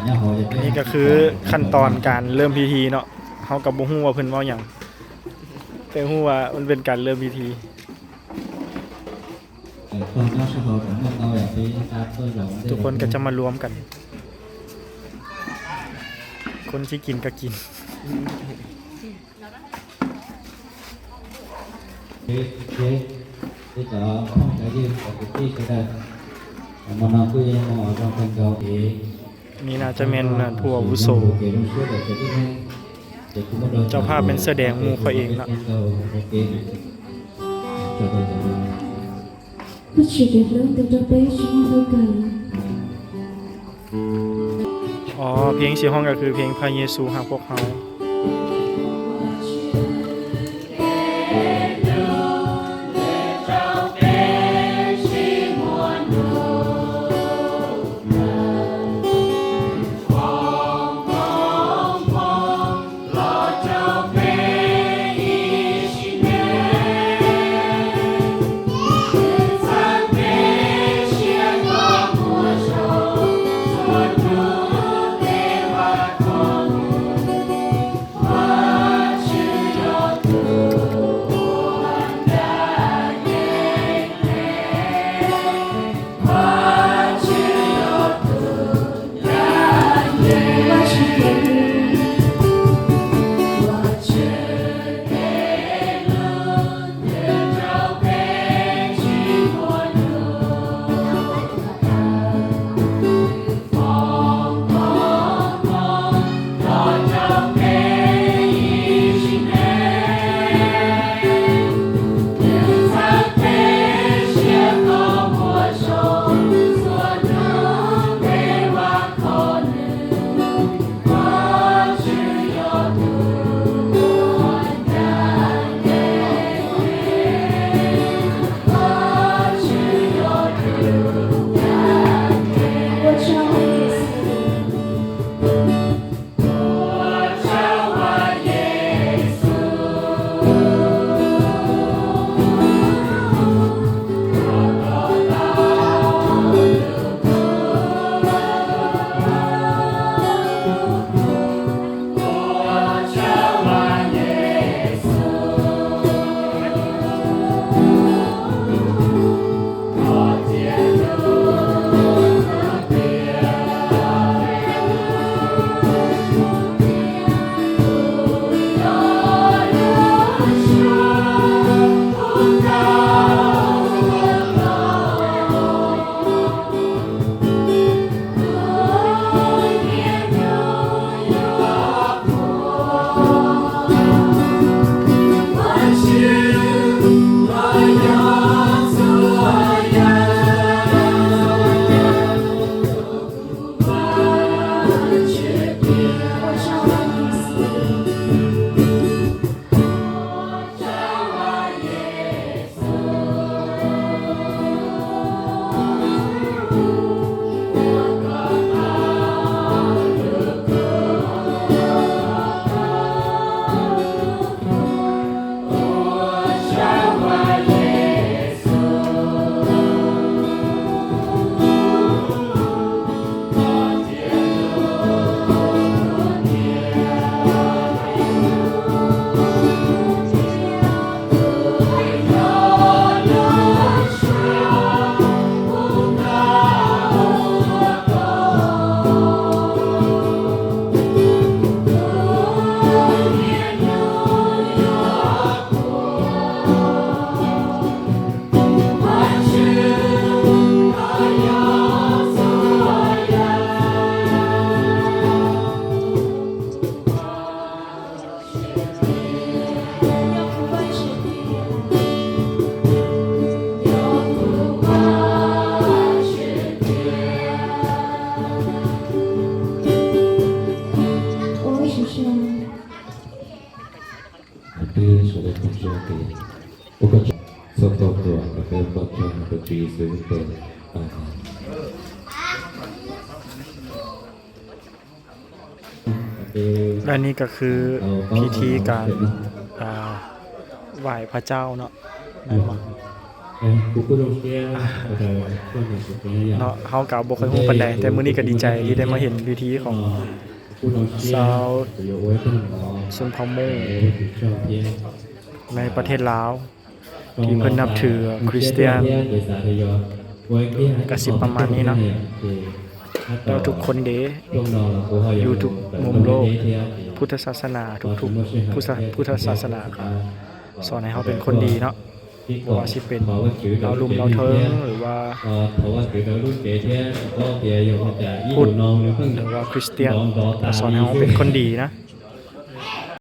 ນີ້ກໍຄືຂັ້ນຕອນການເລີ່ມພິທີເນາະ, ເຮົາກໍບໍ່ຮູ້ວ່າເພິ່ນເວົ້າຫຍັງ ແຕ່ຮູ້ວ່າມັນເປັນການເລີ່ມພິທີ. ທຸກຄົນກໍຈະມາລວມກັນ, ຄົນທີ່ກິນກໍກິນ. ນີ້ໜ້າຈະແມ່ນຜູ້ອາວຸໂສ, ເຈົ້າພາບແມ່ນເສື້ອແດງໝູ່ຂ້ອຍເອງເນາະ. ອໍ ເພງຊິຮ້ອງກໍຄືເພງພະເຢຊູຮັກພວກເຮົາ. ແລະນີ້ກໍຄືພິທີການ ອ່າ ໄຫວ້ພະເຈົ້າເນາະ ແມ່ນບໍ່? ເນາະ ເຮົາກໍບໍ່ຄ່ອຍຮູ້ປານໃດ ແຕ່ມື້ນີ້ກໍດີໃຈທີ່ໄດ້ມາເຫັນວິຖີຂອງຊາວຊົນເຜົ່າມົ້ງໃນປະເທດລາວ ທີ່ເພິ່ນນັບຖືຄຣິສຕຽນ ກະຊິປະມານນີ້ເນາະ. ແລ້ວທຸກຄົນເດ້ ຢູ່ທຸກມຸມໂລກ ພຸດທະສາສະໜາ ທຸກໆ ພຸດທະ ພຸດທະສາສະໜາກໍສອນໃຫ້ເຮົາເປັນຄົນດີເນາະ ບໍ່ວ່າຊິເປັນລາວລຸ່ມລາວເທິງ ຫຼືວ່າພຸດ ຫຼືວ່າຄຣິສຕຽນ ກໍສອນໃຫ້ເຮົາເປັນຄົນດີນະ.